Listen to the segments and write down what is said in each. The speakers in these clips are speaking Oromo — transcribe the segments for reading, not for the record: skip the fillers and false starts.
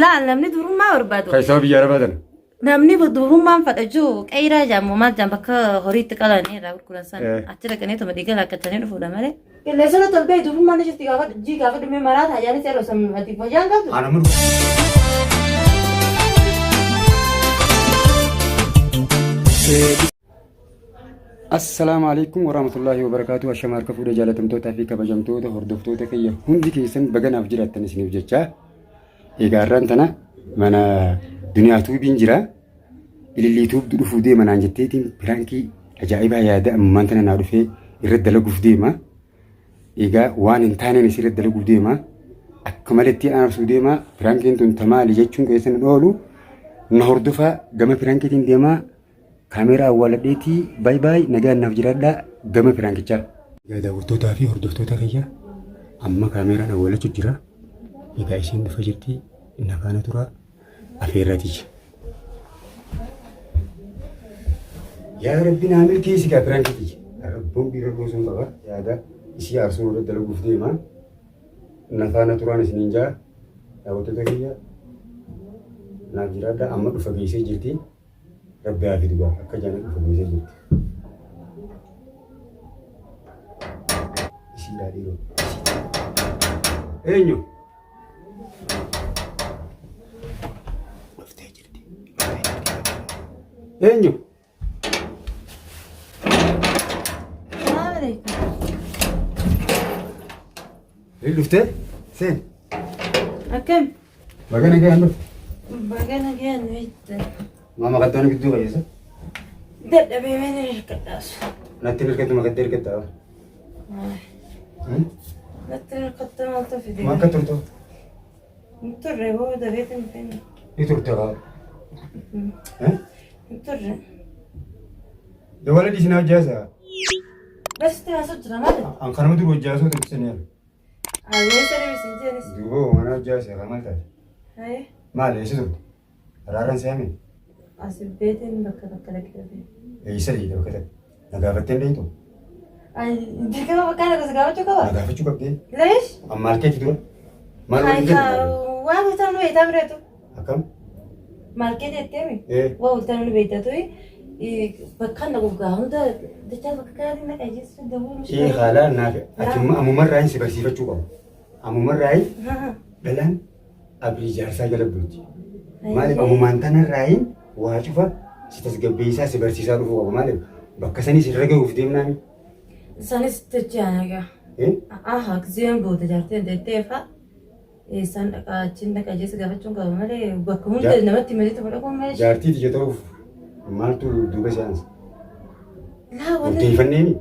Laal namni dubrummaa barbaadu. Kan isaa biyya arabaa tana. Namni dubrummaan fadha jiru qeyiraa jaamu maal jaam bakka horiitti qalanii irraa gurguran san achi dhaqanii tuma dhiiga laakkatanii dhufuudha malee. Qilleensa irratti ol ba'e dubrummaan ni jirti gaafa jii gaafa dhumee maraa taajaanis yeroo san ati fayyaan qabdu. Ana mulu. Assalaamu alaikum warahmatullaahi wabarakaatuh. Ashama harka fuudhee jaalatamtootaa fi kabajamtoota hordoftoota kiyya hundi keessan baganaaf jiraattan isiniif jecha. Egaa har'aan tana mana duniyaa tuubiin jira. Ilillii tuubdu dhufuu deema naan jetteetiin piraankii ajaa'ibaa yaada ammaan tana naa dhufee irratti dalaguuf deema. Egaa waan hin taaneen isii irratti dalaguuf deema. Akka maletti aarsuu deema. Piraankiin tun tamaali jechuun keessan hin oolu. Na hordofaa gama piraankiitiin deemaa. Kaameeraa awwaaladheetii baay baay nagaan naaf jiraadhaa gama piraankichaa. Egaa daawwattootaa fi hordoftoota kiyya amma kaameeraan awwaalachuu jira. Egaa isheen dhufa jirti na faana turaa afeerraa tiyya. Yaa Rabbi naa milkeessi gaa piraankii tiyya. Rabboon biirra dhoosuu qaba yaada isii aarsuu irra dalaguuf deema. Na faana turaan isiniin jaa daawwattoota kiyya naaf jiraadhaa amma dhufa geessee jirti. Rabbi haa fidu gaa akka jaan dhufa geessee jirti. Isiidhaa dhiiroo. Eenyu? Dhuftee jirti. Dhuftee jirti. Eenyu? Salaam alaikum. Hin dhuftee? Seen. Akkam? Baga nagaan dhufte. Baga nagaan dhufte. Maa maqattoonni gidduu fayyisa? Dadhabee mana hirkadhaasu. Natti hin hirkattu maqattee hirkattaa. Natti hirkatte maaltu fide? Maa akka turtu? Hin turre booda beekan hin fenne. Ni turte kaa. Hin turre. Dawala dhiisinaa hojjaasa. Bas itti haasoo jira maali? An kanuma dur hojjaasoo turtisanii. Ayyee saree isin jeenis. Duuba mana hojjaasa kaa maal taate? Haye. Maal eessa turte? Araaraan si'ame? As beeteen bakka takka dhaqee. Eessa dhiite bakka takka? Na gaafattee hin beektu? Dirqama bakka kana gosa gaafachuu qaba? Na gaafachuu qabdee. Leesh? Amma maal keeti dura? Maal waliin jedhu? Waan bultaan nu beektaa bireetu. Akkam? Maal keeti jettee mi? Ee. Waan bultaan nu beektaa tuyi. Bakka na gogaa hunda dachaa bakka kanatti na qajeelchu dabuu. Ee haalaan naaf ati ammumarraa hin si barsiifachuu qabu. Ammumarraa dhalaan abrii jaarsaa jala bulti. Maaliif ammumaan tanarraayin waa cufa si tasgabbeessaa si barsiisaa dhufuu qaba. Maaliif bakka sanis irra gahuuf deemnaami. Sanis jecha egaa. Aha giseen booda jaarteen deetteefa. Isaan dhaqaa achiin dhaqa jeessa gaafachuun qaba malee bakka hunda namatti himatee tokko dhaquun malee. Jaartii tiyya ta'uuf maaltu duuba si aansa? Laa wanni Murteeffanneemi.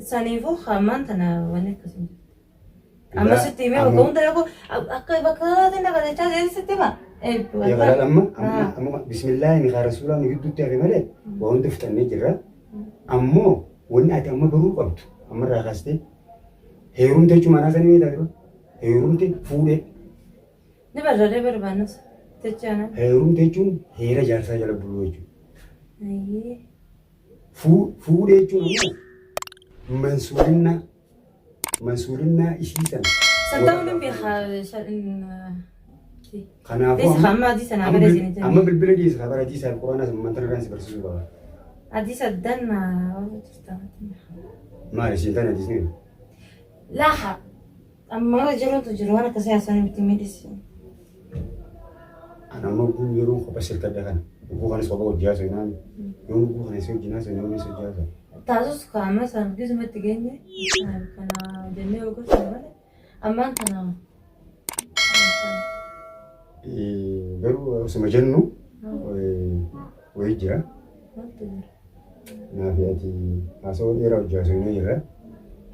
saniifuu hammaan tana wanni akkasii. Amma sitti himee bakka hunda dhaqu akka bakka kanaatiin dhaqa jechaa ta'e sitti hima. Eegalaan amma amma bismillaahi ni rasuulaa nu gidduutti hafe malee waa hunda fixannee jirra. Ammoo wanni ati amma baruu qabdu ammarraa kaastee heerumte jechuun maanaa sanii beektaa dura heerumte fuudhee. Ni barraadee barbaannus jechaana. Heerumte jechuun heera jaarsaa jala buluu jechuudha. Fuudhee jechuun ammoo mansuurinnaa Mansuurinnaa isii sana. San ta'uu ni beeka. Kanaafuu Dhiisa amma hadiisa naa barreessi ni jenna. amma bilbila dhiisa kabara hadiisa fi quraana sana mantana irraan si barsiisuu qaba. Hadiisa addaan naa jirta. Maali isiin tana hadiisni? Laaha. Amma jirutu jiru waan akkasii haasaan miti miidhisi. An amma oguu yeroon kopha sirkadha kana. Oguu kanas kopha hojii haasa'u naan. Yoon oguu kana si wajjin haasa'u yoon si wajjin haasa'u. Taasus kaama isaan gisumatti geenye kana jennee oguu sana malee ammaan kana. Garuu osuma jennu wayii jira. Maaltu jira? Naafi ati haasawaa dheeraa hojii haasofnee jirra.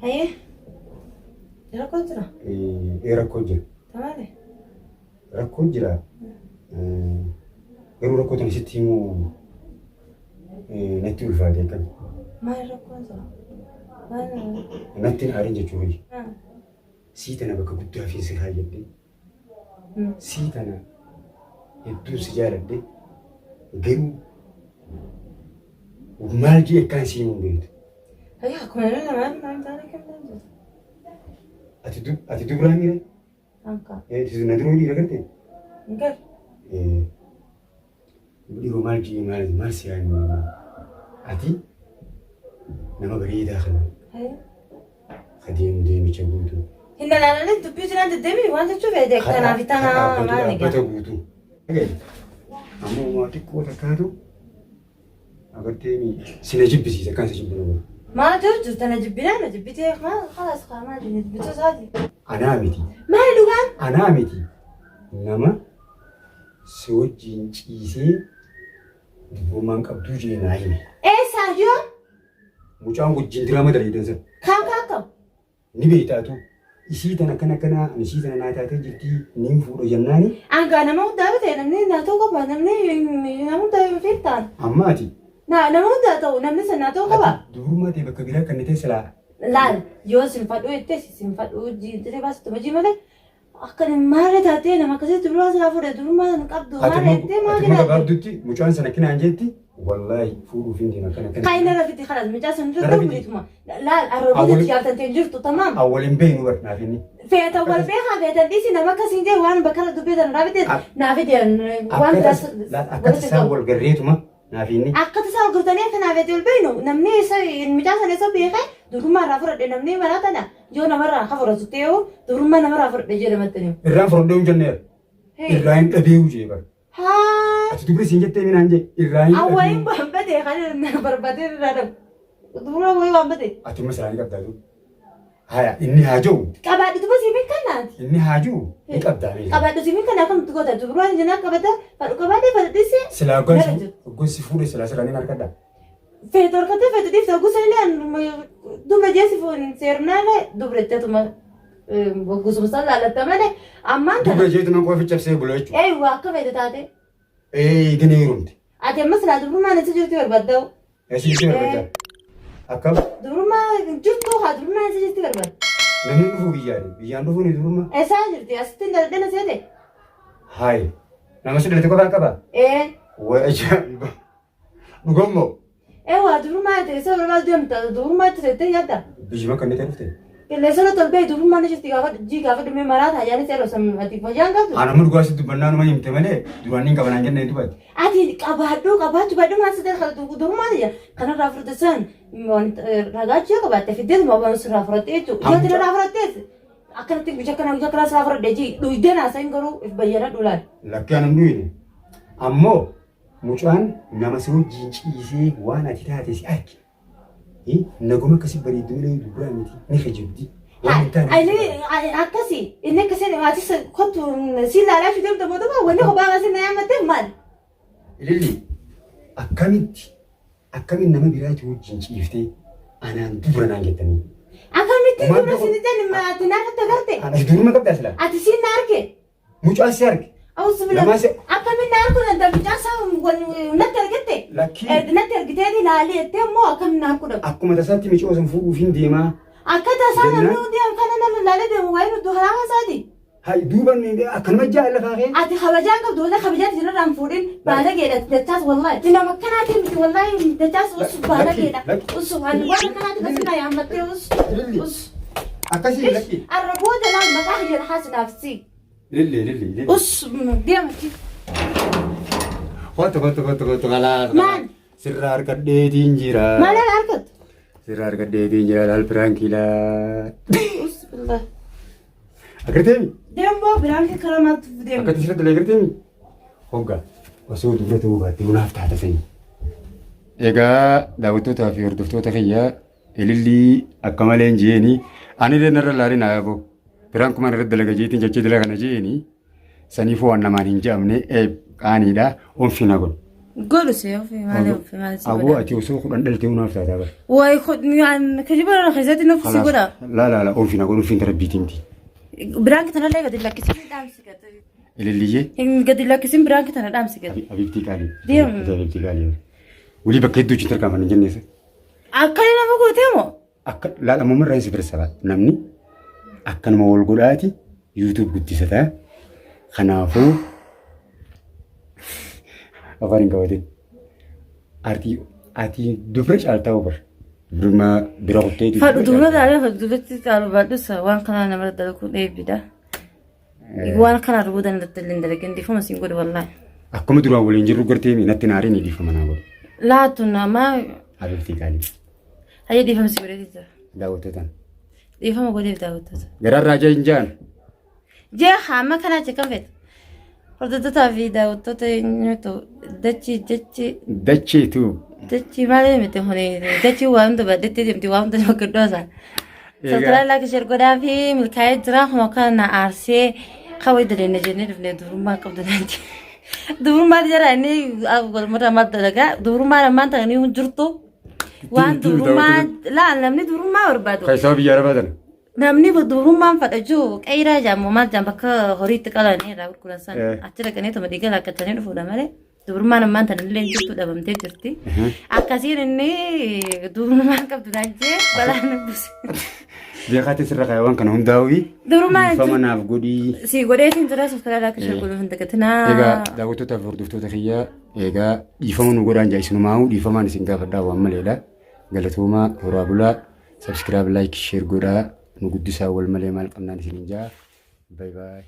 Hayyee. Rakkoo jira. Ee rakkoo jira. Tamaale. Rakkoo jira. Garuu rakkoo tana sitti himuu natti ulfaate akkam. Maal rakkoon jira? Maal? Natti hin aarin jechuu hojii. Sii tana bakka guddaa fi si kaayyadhe. Sii tana hedduun si jaaladhe. Garuu maal jee akkaan sii himuu hin beektu. Hayyee akkuma nama namaa namaa taane kam jirtu. Ati dubraa miira? Anka. Na duroo dhiira garte? Gar. Dhiiroo maal jee maal maal si yaadni ati nama bareedaa kana ka deemu deemicha guutuu. Hin ilaalalin dubbii jiraan deddeebiin waan jechuu feete kanaaf tana maal egaa. Dhaabbata guutuu. Ammoo waa xiqqoo takkaatu agartee si na jibbisiisa akkaan si jibbu na godha. Maal jiru tana jibbinaa na jibbitee maal kalaas kaa maal jibbituu isaati. Anaa miti. Maali dhugaan? Anaa miti. Nama si wajjin ciisee dubrummaan qabduu jee naa hime. Eessaa yoo? Mucaan wajjin diraama dalagidan san. Kaan kaa akkam? Ni beektaatu. Isii tana akkana akkana ani isii tana naa taatee jirtii niin fuudha jennaani. Angaa nama hundaa yoo ta'e namni naa ta'uu qaba namni nama hundaa yoo ta'e ta'an. Amma ati. Na nama hundaa ta'u namni san naa ta'uu qaba. Ati dubrummaa ta'e bakka biraa kan ta'e silaa. Laal yoo sin fadhuu jettee sin fadhuu jiintire baastu majii malee Akka maarree taatee nama akkasitti duraa silaa fuudhe durummaa sana qabdu Ati maarree jettee maa ati immoo jiraatti. gabaabdutti mucaan sana kinaan jetti wallaahi fuudhuuf hin deema akkana akkana. Kan inni rafiti kanas mucaa sana Narra irratti fidi. mul'ituma. Laal arrabuu Awwal- itti yaabtan ta'e jirtu tamaam. Awwal hin beeknu bar naaf inni. Feeta wal beekaa feetan dhiisi nama akkasiin jee waan bakka irra dubbii sana raafite Ak- naa fide waan Akka biraas tas- laal akka tasaa wal garreetuma naaf inni. Akka tasaa wal gartanii akka naa feete wal beeknu namni isa mucaa sana isa beekee durummaa irraa fudhadhe namni maraa tana Yoo namarraa ka fudhatu ta'eewu dubrummaa namarraa fudhadhe jedhe maxxanee. Irraan fudhadhee hin jenneera. Irraa hin dhabeewu jee bara. Haa. Ati dubri siin jettee minaan jee irraa hin Awwayin dhabeewu. waan bade kan barbaadee irraa dhabu. Dubrummaa wayii waan bade. Ati amma silaa ni qabdaa jiru. Haya inni haa jiru. Qabaadhu duba siif hin kennaati. Inni haa jiru ni qabdaa mee. Qabaadhu siif hin kennaa akkamitti goota dubrummaa jenaa qabata fadhu qabaadhee fadhu dhiisee. Silaa Narra jiru. hoggansi fuudhe silaa sirraa ni harkadha. Feetu harkattee feetu dhiifte hogguu illee dubra jeesi seernaalee dubra jettatuma hoggusuma san laalatta malee ammaan Dubra tana jeetu nan qofa cabsee bula jechuudha. eeywa akka feete taate Ee gina heerumte. ati amma silaa dubrummaan isa jirti barbaadda Eessi jirti barbaadda. Akkam dubrummaa jirtu haa dubrummaan isa jirti barbaadda namni dhufu biyyaani. Biyyaan dhufu ni durummaa. eessaa jirti asitti hin dadhana seete Hayi. Nama si dhalate qofaan qaba. ee Way ajaa'iba. Dhugammoo. Ewa dubrummaa ta'e isa barbaadu deemta dubrummaa itti seettee yaadda. Biyyuma kan ta'e dhufte. Qilleensa irra tolbee dubrummaa ni jirti gaafa jii gaafa dhumee maraa ta'a yaani seera osoo ati fayyaan qabdu. Ana amma dhugaa sitti dubbannaa numa himte malee duraan hin qabanaan jennee dubbatti. Ati qabaadhuu qabaachuu baadhuu maal sitti dubrummaa ta'e kanarraa fudhate san ragaa jee qabaatte fiddeetuma waan sirraa fudhatte jechuudha. Yoo tirarraa fudhattees akkanatti guyyaa kana guyyaa kana sirraa fudhadhe jii dhuydee naasayin garuu if bayyana dhulaan. Lakkee anan dhuyine. Ammoo Mucaan nama si wajjin ciisee waan ati taate si arge. Naguma akkasi bareeddu malee dubraa miti ni kijibdi. Waan hin taane. Ani akkasi inni akkasi atis kottu si ilaalaa shi deemta mootummaa wanni kophaa baasee na yaammatte maal? Ililli akkamitti akkamiin nama biraati wajjin ciiftee anaan dubra naan jettanii. Akkamitti Maal dubra tokko- sin ijaan ati naaf agarte? Ati duruma qabdaa silaa. Ati siin na arge? Mucaan si arge. Awuzu billah. Lamaan si- Akkamiin na arguu danda'a? Mucaan isaa natti argatte? Lakkii. Natti argitee ilaalee jettee immoo akkamiin na arguu dhabde? Akkuma tasaatti micoo san fuudhuuf hin deemaa. Akka tasaa namni Jennaan. hundi kana nama ilaalee deemu waa'ee nuti haraama isaati. Hay duuba inni akkanuma jaa lafaa kee. Ati kabajaan qabdu wallahi kabajaan isin irraan fuudhin baalageedha dachaas wallahi. Ati nama akkanaatiin miti wallahi dachaas us baalageedha. Lakki. Us waan akkanaatiin asirraa yaammattee us. Ililli. Us. Akkasii lakki. Arra booda laal maqaa kiyyan haasinaaf si. Ililli ililli ililli. Us deema achi. Kottu kottu kottu kottu kalaas. Maal? Sirraa harkadheetiin jira. Maal harkattu? Sirraa harkadheetiin jira laal piraankii laal. Us billah. Agarteemi? Deemoo biraankii karaa maaltu deema? Akkatti sirratti illee agarteemi? Hoggaa osoo dubra ta'uu baattee unaaf taata sanyii. Egaa daawwattootaa fi hordoftoota kiyya Ilillii akka malee hin jeeni. Ani illee narra laalin haa yaaboo. Biraan kumaan irratti dalaga jeetiin jechee dalaga kana jeeni. Saniifuu waan namaan hin je'amne qaaniidha. Onfi na godhu. Godhu see ofii maali ofii maali si Aboo godha. ati osoo kudhan dhaltee unaaf taataa bara. Wayi kijiba irra keessatti nuuf si godha. Laa laa laa onfi na godhu onfi rabbiitiin miti. Biraan kitanallee gadi lakkisin dhaamsi gadi. Ililliyyee. Hin gadi lakkisin biraan kitana dhaamsi gadi. Abiibtii qaalii. Deem. Abiibtii qaalii. Walii bakka hedduu wajjin tarkaanfanne hin jenneessa. Akkana nama gootee moo? Akka laal ammuma irraa si bira namni akkanuma wal godhaati YouTube guddisata. Kanaafuu afaan hin qabatin. Ati ati dubra caaltaa obar. Duruma bira kutteeti. Fadhu dubra taalee fadhu duratti caalu baadhus waan kanaa nama dalaguun eebbidha. Waan kana booda irratti illee hin dalagin dhiifama siin godhe wallaahi. Akkuma duraan waliin jirru gartee natti naariin dhiifama naa godhu. Laatu namaa Habibtii qaalii. Hayyee dhiifama si godheeti jira. Daawwattootaan. Dhiifama godheef daawwattoota. Gararraa jee hin jaan. Jee hamma kanaa achi kan feete. Hordoftootaa fi daawwattoota eenyutu dachii jechi Dachiitu. Dachii maal miti kuni dachii waa hunda baddettee deemti waa hunda bakka iddoo isaa. Sabtiraa laakii share godhaa fi milkaa'ee jira kuma kana na aarsee kawai daleenya jennee dhufnee dubrummaa qabdu naan jedhe. Dubrummaa jara inni walmarra maal dalagaa dubrummaan ammaan tana ni jirtu. Waan dubrummaa laa namni dubrummaa barbaadu. Keessaa biyya arabaa tana. Namni dubrummaan fadha jiru qeyiraa jaamu maal jaam bakka horiitti qalanii irraa gurguran san achi dhaqanii tuma dhiiga laakkatanii dhufuudha malee dubrummaan ammaan tana illee jirtu dhabamtee jirti. Akkasiin inni dubrummaan qabdu naan jee balaan buuse. Beekaatti sirra kaayee waan kana hundaa'uufi. Dubrummaan Dhiifama naaf godhii. Si godheetiin jira subscribe akka share godhuu hin dagatinaa. Egaa daawwattootaa fi hordoftoota kiyyaa egaa dhiifama nu godhaan jaa isinumaa'uu dhiifamaan isin gaafadhaa waan maleedha. Galatoomaa horaa bulaa subscribe like share godhaa nu guddisaa wal malee maal qabnaan isiniin jaa. Bye bye.